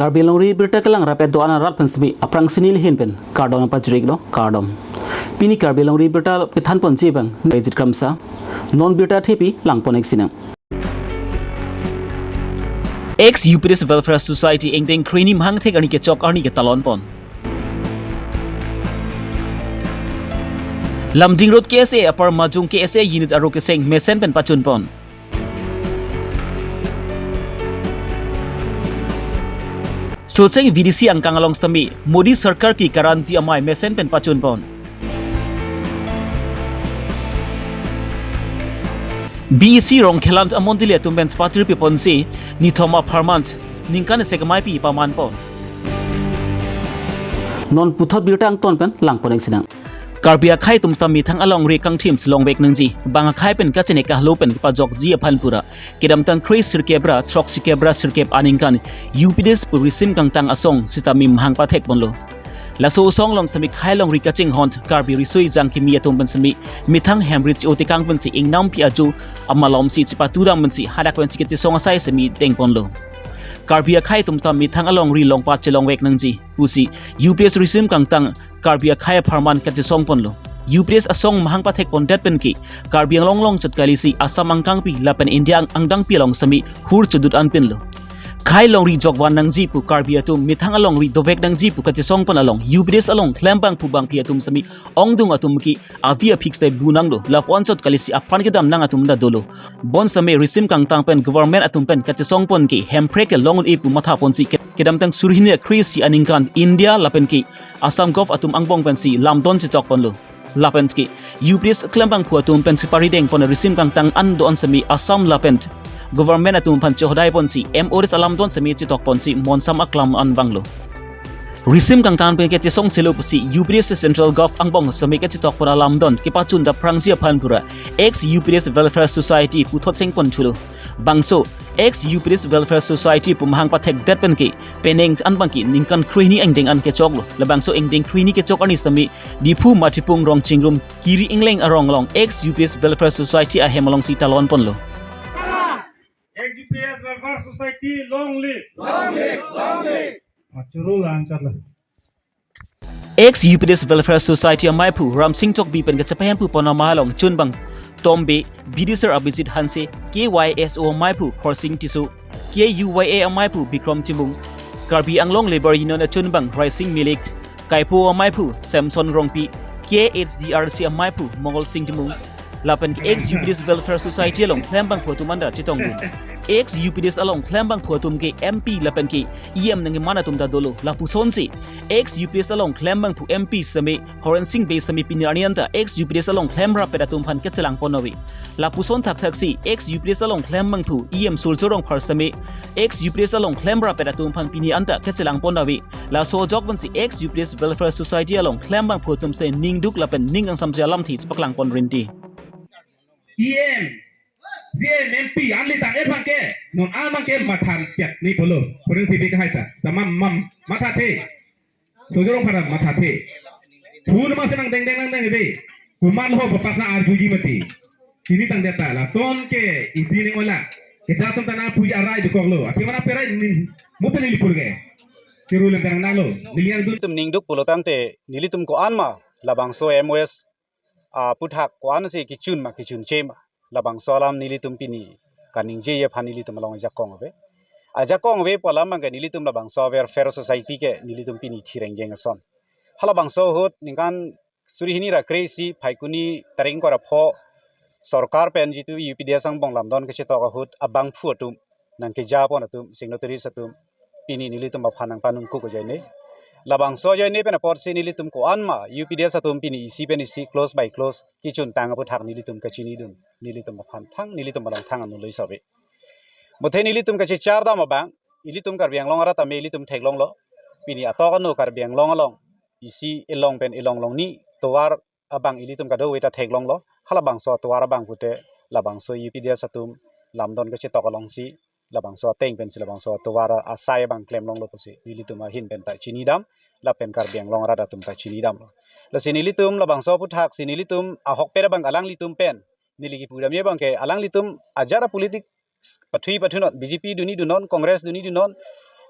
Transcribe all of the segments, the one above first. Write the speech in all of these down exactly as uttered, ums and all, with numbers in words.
Karbi Longri birta kelang rapet do-an arat pen semi aphrang sini lihin pen kardom pajrik lo, kardom. Pini Karbi Longri birta kethan ponji abang Rejit Kramsa. Non birta thepi langpon-ik sinang. Ex U P D S Welfare Society ingdeng krehini mahang thek arni kechok arni ketalon pon. Lumding Road K S A apar Majung K S A unit aro keseng mesen pen pachun pon. Socheng V D C angkang along sitame Modi Sarkar ki guarantee amei mesen pen pachun pon. B E C Rongkhelan amondoli atum pen patir pi ponsi nithom apharman ningkan isi kemai pi paman pon. Non puthot birta angton pen langpon-ik sinang. Karbi akhei atum sitame methang alongri kangthim chelongvek nangji, bang akhei pen kachini kahlo pen pajokji aphan pura kedamtang kre sirkep ra throksi kep ra sirkep aningkan U P D S pu risim kangtang asong sitame mahang pathek ponlo. Laso asong along sitame khei longri kachinghon Karbi riso-ejang kimi atum pen sitame methang hemrit cho tekang pensi ingnampi ajo amalom si chepatu dam pensi hadak pensi kachesong asai sitame deng ponlo. Karbi akhei atum sitame methang alongri longpat chelongvek nangji pusi U P D S risim kangtang Karbi akhei apharman kachesong ponlo. U P D S asong mahang pathek pondet pen ke Karbi Anglong along chot kali si Assam angkangpi lapen India ang-, angdangpi along sitame hur chodut an pinlo. Khei longri jokvan nangji pu Karbi atum methang alongri dovek nangji pu kachesong pon along U P D S along klembang pu bangpi atum sitame ongdung atum ke avi aphi sitame bu nanglo, lapu-an chot kali si apran kedam nang atum ta dolo. Bonsitame risim kangtang pen government atum pen kachesong pon ke Hemprek ke long un-e pu matha ponsi ke-, kedamtang suri hini kre isi aningkan India lapen ke Assam Gov atum angbong pensi lamdon chechok ponlo. Lapen ke U P D S klembangphu atum pensi pari deng pon risim kangtang an do-an sitame Assam lapen government atum aphan chehodai ponsi M O S alamdon sitame chetok ponsi monsam aklam an vanglo. Risim kangtang pen kachesong selo pusi U P D S Central Gov angbong sitame kachetok pon alamdon kepachun daphrangji aphan pura ex U P D S Welfare Society puthot seng pon thulo. Bangso ex U P D S Welfare Society pu mahang pathekdet pen ke penang an abang ke ningkan krehini ingdeng an kechoklo. Labangso ingdeng krehini kechok arni sitame Diphu Matipung Rongchingrum Kiri Ingleng arong along ex U P D S Welfare Society ahem alongsi talon ponlo. Ex U P D S Welfare Society, long live! Long live! Long live! Machuru lanchat la. Ex U P D S Welfare Society amaiphu Ramsing Tokbi pen kachepahemphu pon amei along chunbang Tombe, Bidisar Abhijit Hanse, K Y S O amaiphu Khorsing Tisso, K U Y A amaiphu Bikrom Timung, Karbi Anglong Labour Union achunbang Raising Milik, Kaipo amaiphu Samson Rongpi, K H D R C amaiphu Mongol Sing Timung, lapen ke ex U P D S Welfare Society along klembangphu atum anta chetongdun. Ex U P D S along klembangphu atum ke M P lapen ke E M nangkeman atum ta dolo. Lapusonsi ex U P D S along klembangphu M P sitame Horensing Bey sitame pini arni anta ex U P D S along klemrap pet atum aphan kachelang pon ave. Lapuson thakthaksi ex U P D S along klembangphu E M Surjya Rongphar sitame ex U P D S along klemrap pet atum aphan pini anta kachelang pon ave. Laso ajok pensi ex U P D S Welfare Society along klembangphu atum sitame ningduk lapen ning kangsamji alamthe chepaklang pon rinti. E M, C E M, M P, anli tang-et abang ke, non abang ke matha chet ni pulo, foreign civic hai ta, sama mam, mathathe, Surjya Rongphar mathathe. Phun ma senang dengdeng nangdeng de, komat ho papas na arjuji mati. Chini tangdet ta, lason ke isi ning ola, kita tum tana puji arai dukoklo, athi mana perai nin, mo pen neli pur ke. Chiru lem tanang nalo, neli yang dun. Nelitum ningduk pulo tangte, nelitum ko-an ma, labangso M O S aputhak ko-ansi kechun ma kechunche ma, labangso alam nelitum pini kaningjeji aphan nelitum along ajakong ave. Ajakong ave pu alam abang ke nelitum labangso Welfare Society ke nelitum pini thireng jeng ason. Halabangso ahut ningkan suri hini ra kre-isi Phaikuni tarik ingkoi ra pho sorkar pen jitu U P D S angbong lamdon kachetok ahut abangphu atum nangkeja pon atum, signatories atum, pini nelitum aphan nangpanungkuk ajoine. Labangso ajoine pen apotsi nelitum ko-an ma U P D S atum pini isi pen isi close by close kechuntang aputhak nelitum kachinidun, nelitum aphan thang, nelitum along thang anu loi sabe. Muthe nelitum kachechar dam abang, ilitum Karbi Anglong arat tame ilitum theklonglo. Pini atok anu Karbi Anglong along isi elong pen elong longni tovar abang ilitum kadokave ta theklonglo. Halabangso atovar abang pute labangso U P D S atum lamdon kachetok alongsi labangso ateng pensi labangso atovar asai abang klemlonglo pusi nelitum ahin pen ta chinidam, lapen Karbi Anglong arat atum ta chinidamlo. Lasi nelitum labangso aputhak si nelitum ahokpet abang alanglitum pen neli kipudamji abang ke alanglitum ajat apolitik pathui pathunon, B J P duni dunon, Congress duni dunon,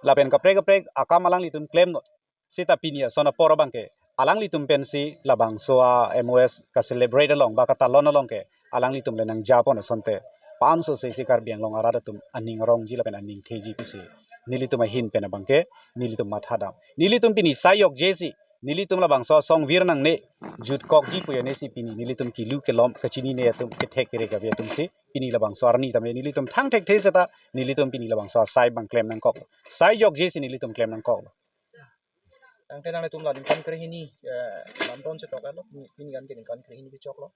lapen kaprek kaprek akam alanglitum klemnon. Seta pini ason apor abangke alanglitum pensi labangso a-M O S ka-celebrate along ba katalon along ke alanglitum le nangjapon asonte, panso sesi Karbi Anglong arat atum aning arongji lapen aning theji pusi nelitum ahin pen abangke nelitum mathadam. Nelitum pini sai jokjesi nelitum labangso asong vir nangne, jutkokji pu anesi pini nelitum kilu kelom kachinine atum kethek kerek ave atumsi pini labangso arni tame nelitum thang thekthe seta nelitum pini labangso asai abang klem nangkok. Sai jokjesi nelitum klem nangkok. Tangte nanglitum la ningkan krehini, eh, lamdon chetok-etlo, pini, pini kan ke ningkan krehini kechoklo.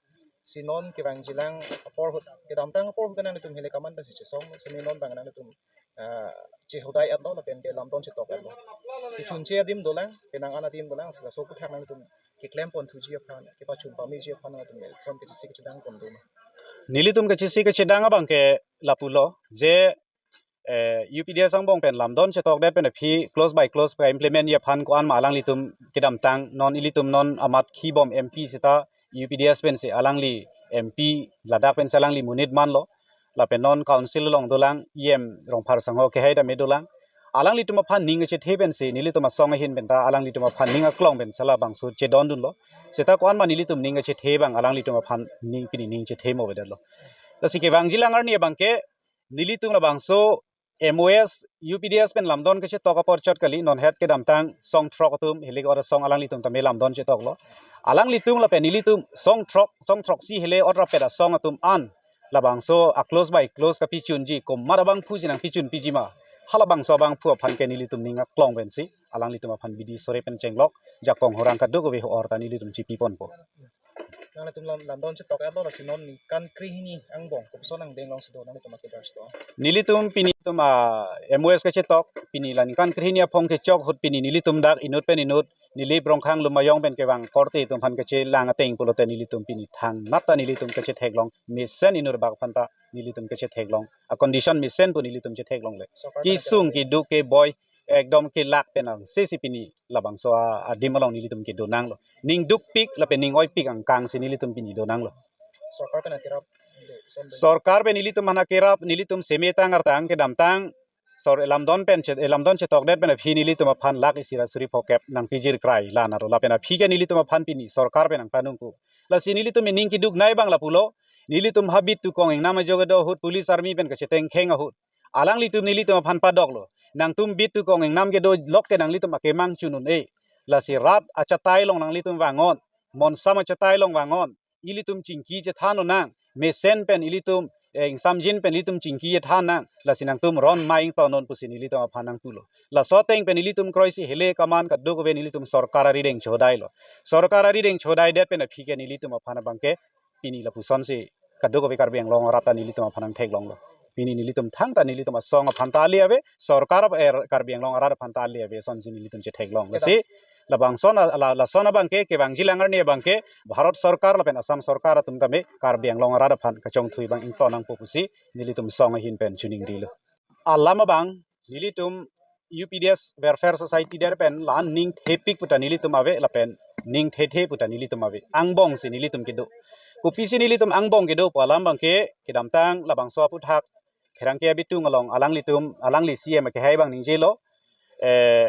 Si non kevangjilang apor ahut, kedamtang apor ahut ke nanglitum hele kaman pensi chesong, semi non abang nanglitum, eh, chehodai-etlo, lapen ke lamdon chetok-etlo. Kechunche adim dolang, penang-an adim dolang, sila so aphuthak nanglitum keklem ponthuji aphan, kepachun pameji aphan nanglitum, eh, son kechisi kechedang pon doma? Nelitum kechisi kechedang abangke lapulo, je eh, U P D S angbong pen lamdon chetokdet pen aphi clause by clause pa-implement-ji aphan ko-an ma alanglitum kedamtang non ilitum non amat khibom M P seta U P D S pensi alangli M P ladak pensi alangli monit manlo. Lapen non council along dolang E M Rongphar Sangho kehai tame dolang. Alanglitum aphan ning kachethe pensi nelitum asong ahin penta alanglitum aphan ning aklong pensi labangso chedondunlo. Seta ko-an ma nelitum ning kachethe abang alanglitum aphan ning pini ning chethe mo avedetlo. Lasi kevangjilang arni abangke nelitum labangso M O S, U P D S pen lamdon kachetok apor chot kali, non het kedamtang song throk atum, hele ke-ot asong alanglitum tame lamdon chetoklo. Alanglitum lapen nelitum song throk, song throksi hele-ot rapet asong atum an labangso a-clause by clause kapichunji, komat abangphusi nangpichun piji ma, halabangso abangphu aphan ke nelitum ning aklong pensi alanglitum aphan bidi sore pen chenglok, jakong horang kadokave ho-or ta nelitum chipiponpo. Nanglitum lam, lamdon chetok-etlo, lasi non ningkan krehini angbong kopuson angdeng alongsi do nanglitum akedar sto? Nelitum pini itum a-M O S kachetok, pini la ningkan krehini aphong kechok ahut pini nelitum dak inut pen inut, Nilip Rongkhang Lumayong pen kevang korte atum aphan kachelang ateng pulote nelitum pini thangnat ta nelitum kachetheklong, mesen inut bak aphan ta nelitum kachetheklong, a-condition mesen pu nelitum chetheklongle. Sorkar pen kesung akedar keduk keboi, ekdom kelak pen angsesi pini labangso a-, adim along nelitum kedonanglo. Ning dukpik lapen ning oipik angkangsi nelitum pini donanglo. Sorkar pen akerap, sorkar pen nelitum aphan akerap, nelitum semetang artang kedamtang sor lamdon pen chet, lamdon chetokdet pen aphi nelitum aphan lakh isi ra suri phokep nangpijir krai la naro lapen aphi ke nelitum aphan pini sorkar pen nangpanungku. Lasi nelitum ining keduknei abang lapulo, nelitum habit tukong ingnam ajok kedo ahut police army pen kachetengkheng ahut alanglitum nelitum aphan padoklo. Nangtum bit tukong ingnam kedo lokke nanglitum akemang chun un-e. Lasi rat achatai along nanglitum vang-on, monsam achatai along vang-on, ilitum chingki chethan un nang, mesen pen ilitum, eh, ingsamjin pen ilitum chingki chethan nang, lasi nangtum ron ma ington non pusi nelitum aphan nangpulo. Laso ateng pen ilitum kroisi hele kaman kadokave nelitum sorkar arideng chodailo. Sorkar arideng chodaidet pen aphi ke nelitum aphan abangke pini lapusonsi kadokave Karbi Anglong arat ta nelitum aphan nangtheklonglo. Pini nelitum thangta nelitum asong aphan ta ale ave, sorkar ap-, er, Karbi Anglong arat aphan ta ale ave, asonsi nelitum chetheklong. Lasi labangson a-, la, lason abangke kevangjilang arni abangke Bharat Sorkar lapen Assam Sorkar atum tame Karbi Anglong arat aphan kachongthui abang ington nangpo pusi nelitum song ahin pen chiningrilo. Alam abang nelitum U P D S Welfare Society der pen la-an ning thepik puta nelitum ave lapen ning thethe puta nelitum ave. Angbongsi nelitum kedo. Kopisi nelitum angbong kedo pu alam abangke kedamtang labangso aphuthak Pherangke abitung along alanglitum, alangli C M akehai abang ningjelo. Eh,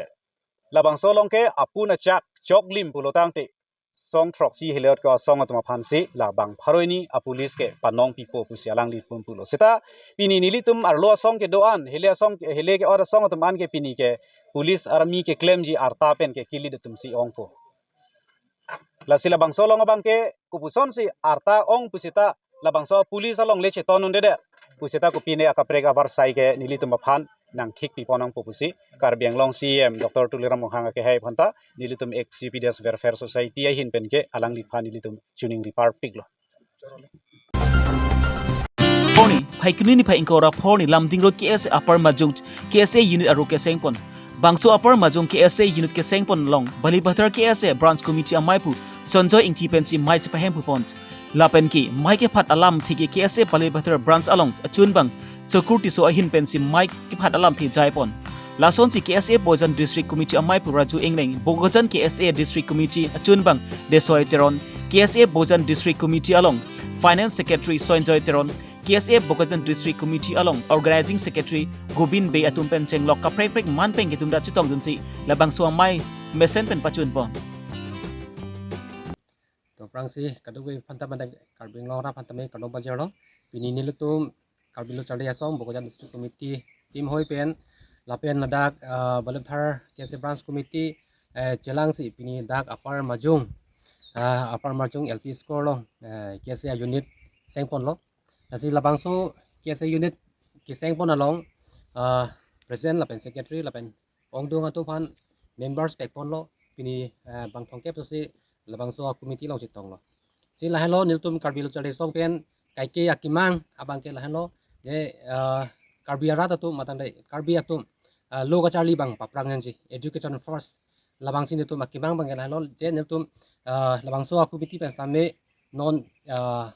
labangso along ke apun achak choklim pulo tangte song throksi hele-ot ke asong atum aphansi labang pharo hini a-police ke panong pipo pusi alanglitum pulo. Seta pini nelitum arlo asong kedo-an, hele asong, hele ke-ot asong atum an ke pini ke police army keklemji arta pen ke kilit atumsi ongpo. Lasi labangso along abangke kopusonsi arta ong pusita labangso police along le cheton undedet pusita kopine akaprek avarsai ke nelitum aphan nangthik pipo nangpo pusi Karbi Anglong C M Doctor Tuliram Ronghang akehai aphanta nelitum ex U P D S Welfare Society ahin pen ke alangliphan nelitum chiningri parpiklo. Phone, Phaikuni ni phai ingkoi ra phone Lumding Road K S A Upper Majung K S A unit aro kesengpon. Bangso Upper Majung K S A unit kesengpon along Balipathar K S A branch committee amaipu Sanjoy Ingti pensi mei chepahem pupon. Lapen ke mei kephat alamthe ke K S A Balipathar branch along achunbang Chakur Tisso ahin pensi mei kephat alamthe jaipon. Lasonsi K S A Bokajan District Committee amaipu Raju Engleng, Bokajan K S A District Committee achunbang Desoi Teron, K S A Bokajan District Committee along Finance Secretary Sanjoy Teron, K S A Bokajan District Committee along Organizing Secretary Govind Bey atum pen chenglok kaprek prek man pen ketum ta chetongdunsi labangso amei mesen pen pachunpon. To aphrangsi kadokave aphanta, mate Karbi Anglong arat aphanta me kardom pajirlo. Pini nelitum Karbi Lo Charli Asong Bokajan District Committee team hoi pen lapen ladak, ah, Baluthar K S A Branch Committee, eh, chelangsi pini dak Upper Marjung, ah, Upper Marjung L P School along, eh, K S A unit sengponlo. Lasi labangso K S A unit kesengpon along, ah, President lapen Secretary lapen ongdung atum aphan members pekponlo. Pini, eh, bang thomkep pusi labangso a-committee along chetonglo. Si lahenlo nelitum Karbi Lo Charli Asong pen kaike akemang abang ke lahenlo, je, eh, Karbi arat atum matang de Karbi atum, eh, lo kacharli abang paphrang nangji, education first. Labangsi nelitum akemang abang ke lahenlo, je nelitum, eh, labangso a-committee pen sitame non, eh,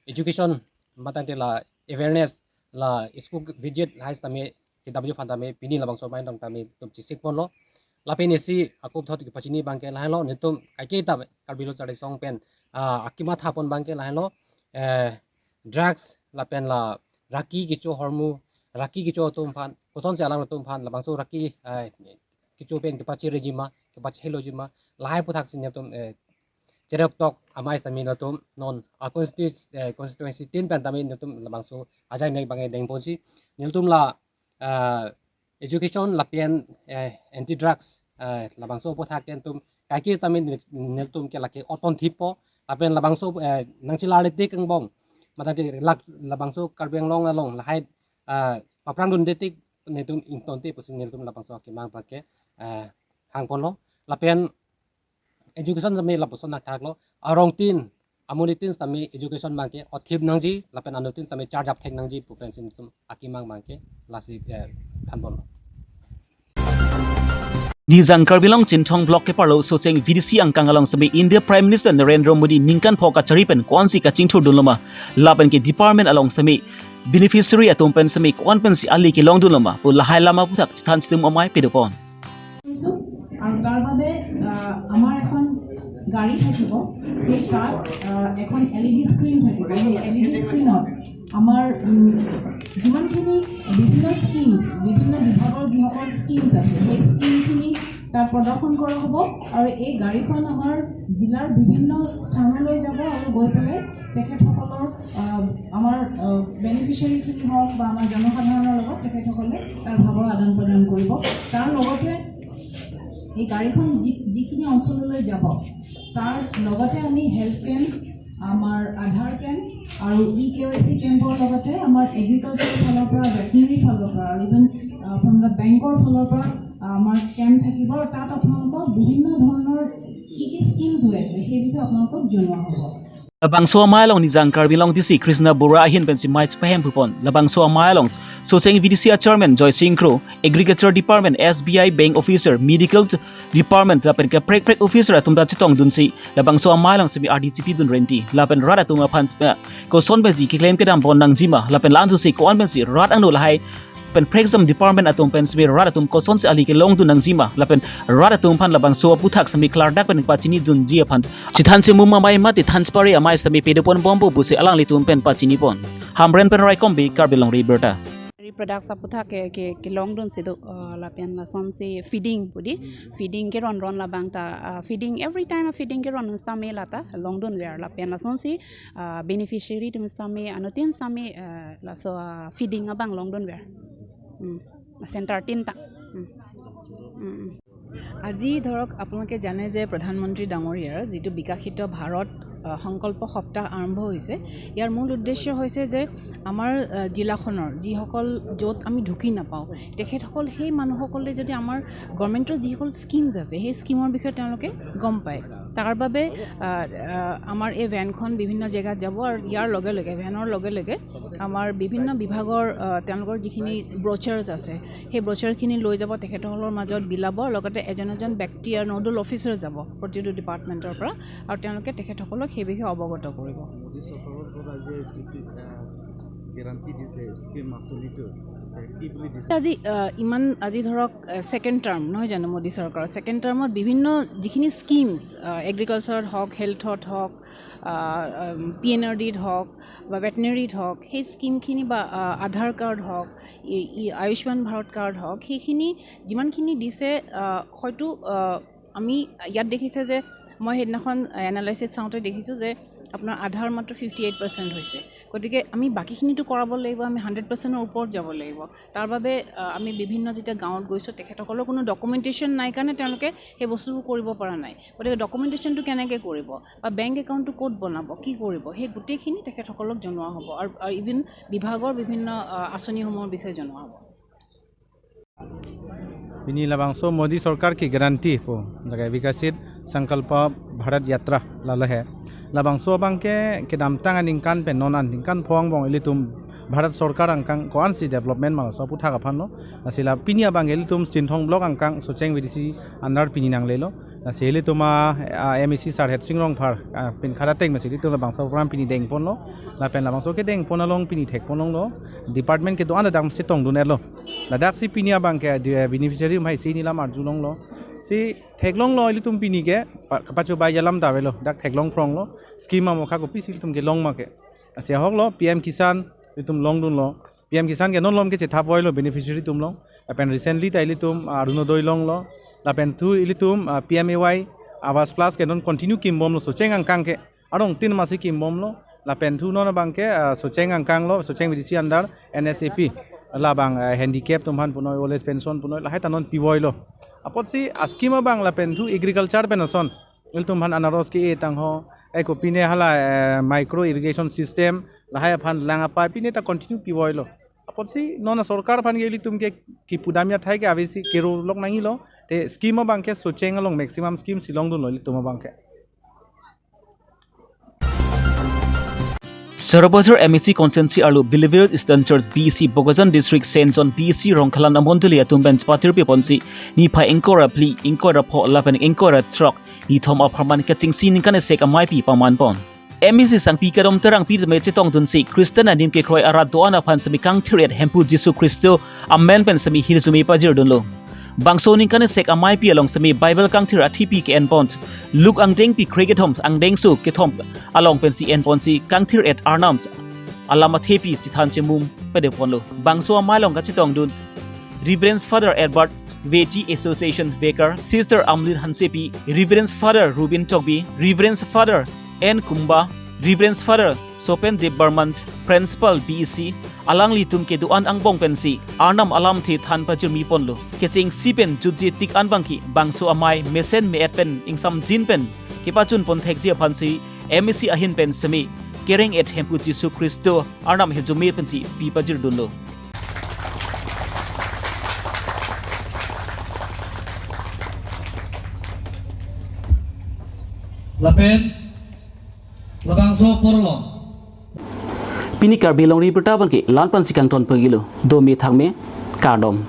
education matang de la awareness, la school visit lahai sitame kedamji aphan tame pini labangso amei along tame nelitum chesik ponlo. Lapen isi ako puthot kepachini abang ke lahenlo, nelitum kaike ta Karbi Lo Charli Asong pen, ah, akemang thapon abang ke lahenlo, eh, drugs lapen la raki kecho ahormu, raki kecho atum aphan, kosonsi alanglitum aphan labangso raki, eh, kecho pen kepacherejima, kepacheloji ma, lahai aphuthaksi nelitum, eh, cheroktok amei sitame nelitum non a-constitu-, eh, constituency tin pen tame nelitum labangso ajai mek abang dengponsi nelitum la, eh, education lapen, eh, anti drugs, eh, labangso aputhak ke nelitum kaike tame nel-, nelitum ke lake oton thippo, lapen labangso, eh, nangchelarle tik angbong matang de lak labangso Karbi Anglong along lahai, eh, paphrangdunde tik nelitum ingtonte pusi nelitum labangso akemang abang ke, eh, hangponlo. Lapen education tame lapuson athaklo. Arong tin, amonit tin sitame education abang ke othip nangji, lapen anut tin sitame charge up thek nangji pu pensi nelitum akemang abang ke lasi, eh, thanponlo. Nijang Karbi Anglong Chinthong Block keparlo Socheng V D C angkang along sitame India Prime Minister Narendra Modi ningkan pho kachari pen ko-ansi kachingthurdunloma, lapen ke department along sitame beneficiary atum pen sitame ko-an pensi ali kelongdunloma pu lahai alam aputhak chethan chetum amei pedopon. কৰিছো। আৰু তাৰ বাবে, আহ, আমাৰ এখন গাড়ী থাকিব, সেই তাত, আহ, এখন এল ই ডি স্ক্ৰীণ থাকিব। সেই এল ই ডি স্ক্ৰীণত আমাৰ, উম, যিমানখিনি বিভিন্ন স্কিমছ, বিভিন্ন বিভাগৰ যিসকল স্কিমছ আছে, সেই স্কিমখিনি তাত প্ৰদৰ্শন কৰা হ'ব। আৰু এই গাড়ীখন আমাৰ জিলাৰ বিভিন্ন স্থানলৈ যাব আৰু গৈ পেলাই তেখেতসকলৰ, আহ, আমাৰ, আহ, বেনিফিচিয়াৰীখিনি হওক বা আমাৰ জনসাধাৰণৰ লগত তেখেতসকলে তাৰ ভাৱৰ আদান প্ৰদান কৰিব। তাৰ লগতে এই গাড়ীখন যি-, যিখিনি অঞ্চললৈ যাব, তাৰ লগতে আমি হেল্থ কেম্প, আমাৰ আধাৰ কেম্প আৰু ই কে ৱাই চি কেম্পৰ লগতে আমাৰ এগ্ৰিকালচাৰৰ ফালৰ পৰা, ভেটেৰিনেৰী ফালৰ পৰা আৰু ইভেন, আহ, ফ্ৰম দ্য বেংকৰ ফালৰ পৰা, আহ, আমাৰ কেম্প থাকিব। আৰু তাত আপোনালোকক বিভিন্ন ধৰণৰ কি কি স্কিমছ হৈ আছে, সেই বিষয়ে আপোনালোকক জনোৱা হ'ব। Labangso amei along Nijang Karbi Anglong D C Krishna Bora ahin pensi mei chepahem pupon. Labangso amei along Socheng V D C a-chairman Joy Singh Kro, Agriculture Department, S B I Bank Officer, Medical Department lapen kaprek prek officer atum ta chetongdunsi labangso amei along sitame ardi chepidun renti lapen rat atum aphan, eh, koson pensi keklem kedampon nangjima lapen la-an susi ko-an pensi rat angno lahai pen prekjam department atum pen sitame rat atum kosonsi ali kelongdun nangjima lapen rat atum aphan labangso aputhak sitame klardak pen pachinidunji aphan chethan chemum amei mate than chepare amei sitame pedoponbompo pusi alanglitum pen pachinipon. Hamren pen Raikom Bey, Karbi Longri Abirta. Dairy products aputhak ke, ke, kelongdunsi do, uh, lapen lasonsi feeding pudi. Feeding keronron labang ta, uh, feeding every time a-feeding keron sitame lata longdunver lapen lasonsi, uh, beneficiary atum sitame, anuttin sitame, uh, laso, uh, feeding abang longdunver. Hmm. Center tin ta. Hmm. Hmm. আজি ধৰক আপোনালোকে জানে যে প্ৰধানমন্ত্ৰী ডাঙৰীয়াৰ যিটো বিকশিত ভাৰত, আহ, সংকল্প সপ্তাহ আৰম্ভ হৈছে, ইয়াৰ মূল উদ্দেশ্য হৈছে যে আমাৰ, আহ, জিলাখনৰ যিসকল য'ত আমি ঢুকি নাপাওঁ, তেখেতসকল, সেই মানুহসকলে যদি আমাৰ গভৰ্ণমেণ্টৰ যিসকল স্কিমছ আছে, সেই স্কিমৰ বিষয়ে তেওঁলোকে গম পায়। তাৰ বাবে, আহ, আহ, আমাৰ এই ভেনখন বিভিন্ন জেগাত যাব আৰু ইয়াৰ লগে লগে, ভেনৰ লগে লগে আমাৰ বিভিন্ন বিভাগৰ, আহ, তেওঁলোকৰ যিখিনি ব্ৰচাৰ্ছ আছে, সেই ব্ৰচাৰখিনি লৈ যাব, তেখেতসকলৰ মাজত বিলাব। লগতে এজন এজন ব্যক্তি আৰু নডেল অফিচাৰ যাব প্ৰতিটো ডিপাৰ্টমেণ্টৰ পৰা আৰু তেওঁলোকে তেখেতসকলক সেই বিষয়ে অৱগত কৰিব। মোদী চৰকাৰৰ পৰা যে যিটো, আহ, গেৰাণ্টি দিছে স্কিম আঁচনিটো, আজি আহ, ইমান আজি ধৰক ছেকেণ্ড টাৰ্ম নহয় জানো মোদী চৰকাৰৰ? ছেকেণ্ড টাৰ্মত বিভিন্ন যিখিনি স্কিমছ, এগ্ৰিকালচাৰত হওক, হেল্থত হওক, পি এন আৰ ডিত হওক বা ভেটেনেৰীত হওক, সেই স্কিমখিনি বা আহ, আধাৰ কাৰ্ড হওক, ই- ই আয়ুষ্মান ভাৰত কাৰ্ড হওক, সেইখিনি যিমানখিনি দিছে, আহ, হয়তো আহ, আমি ইয়াত দেখিছে যে মই সেইদিনাখন এনালাইচিছ চাওঁতে দেখিছোঁ যে আপোনাৰ আধাৰ মাত্ৰ ফিফটি এইট পাৰ্চেণ্ট হৈছে। গতিকে আমি বাকীখিনিতো কৰাব লাগিব, আমি হাণ্ড্ৰেড পাৰ্চেণ্টৰ ওপৰত যাব লাগিব। তাৰ বাবে আহ, আমি বিভিন্ন যেতিয়া গাঁৱত গৈছোঁ, তেখেতসকলৰ কোনো ডকুমেণ্টেশ্যন নাই কাৰণে তেওঁলোকে সেই বস্তুবোৰ কৰিব পৰা নাই। গতিকে ডকুমেণ্টেশ্যনটো কেনেকৈ কৰিব বা বেংক একাউণ্টটো ক'ত বনাব, কি কৰিব, সেই গোটেইখিনি তেখেতসকলক জনোৱা হ'ব আৰু আৰু ইভিন বিভাগৰ বিভিন্ন আহ, আঁচনিসমূহৰ বিষয়ে জনোৱা হ'ব। Pini labangso Modi Sarkar ki guarantee pu, jaga Viksit Sankalp Bharat Yatra lalo he. Labangso abangke kedamtang aningkan pen non aningkan phongbong ilitum Bharat Sarkar angkang ko-ansi development ma laso aputhak aphan lo. Lasi la pini abangke ilitum Sinthong block angkang Socheng V D C under pini nanglelo. Lasi ilitum a, a M A C sir Hetsing Rongphar a, pinkhara teng masi ilitum labangso program pini dengponlo. Lapen labangso kedengpon along pini thekponlonglo. Department kedo-an adang chetongdun-etlo. Ladaksi pini abangke di- beneficiary umhai si nilam arjulonglo. Si theklonglo ilitum pini ke pa- kapacho bai jalam ta avelo. Dak theklong phronglo. Scheme amokha kopisi ilitum kelong ma ke. Asi ahoklo P M Kisan ilitum longdunlo. P M Kisan ke non lom ke chethap voilo beneficiary atum long. Lapen recently ta ilitum ah, Orunodoi longlo. Lapen thu ilitum ah, P M A Y Awas Plus ke non continue kimbomlo Socheng angkang ke. Arong tin masi kimbomlo. Lapen thu non abangke ah, Socheng angkang lo, Socheng V D C under N S A P. Labang ah, handicap atum aphan punoi, old age pension punoi, lahai ta non pivoilo. Apotsi a scheme abang lapen thu agriculture pen ason ilitum aphan anaros ke-e tangho, eko pine hala eh, micro irrigation system, lahai aphan lang apai pine ta continue pivoilo. Apotsi non a sorkar aphan ke ilitum ke kipudam athai ke avesi kero lok nangjilo, te scheme abangke Socheng along maximum scheme si longdunlo ilitum abangke. Sarbazar M A C constituency arlo Believer Eastern Church B C, Bokajan District, Saint John B C, Rongkhalan amondoli atum pen patir piponsi niphai ingkoi ra phli, ingkoi ra pho lapen ingkoi ra throk nithom apharman kechengsi ningkan isi amaipi pamanpon. M A C sangpi Kadom Terangpi tame chetongdunsi Christian anim kekroi arat do-an aphan semi kangthir-et Hemphu Jisu Khristo amen pen semi hirjume pajirdunlo. Bangso ningkan isi amaipi along semi Bible kangthir athipi ke-enpon, Luke angdengpi krekethom angdengso kethom along pensi enponsi kangthir-et Arnam alam athepi chethan chemum padeponlo. Bangso amei along kachetongdun Reverend Father Edward, Vedi Association Vicar, Sister Amlin Hansepi, Reverend Father Rubin Tokbi, Reverend Father N Kumba, Reverend Father Sopen Debbarman, Principal B E C, alanglitum kedo-an angbong pensi Arnam alamthe than pajirmi ponlo. Kechengsi pen jutje tik an abangke bangso amei mesen me-et pen ingsamjin pen kepachun pon thekji aphansi M A C ahin pen semi kereng-et Hemphu Jisu Khristo Arnam hirjume pensi pi pajirdunlo. Lapen labangso porlo. Pini Karbi Longri Abirta abangke la-an pensi kangton pagilo. Dome thakme, kardom.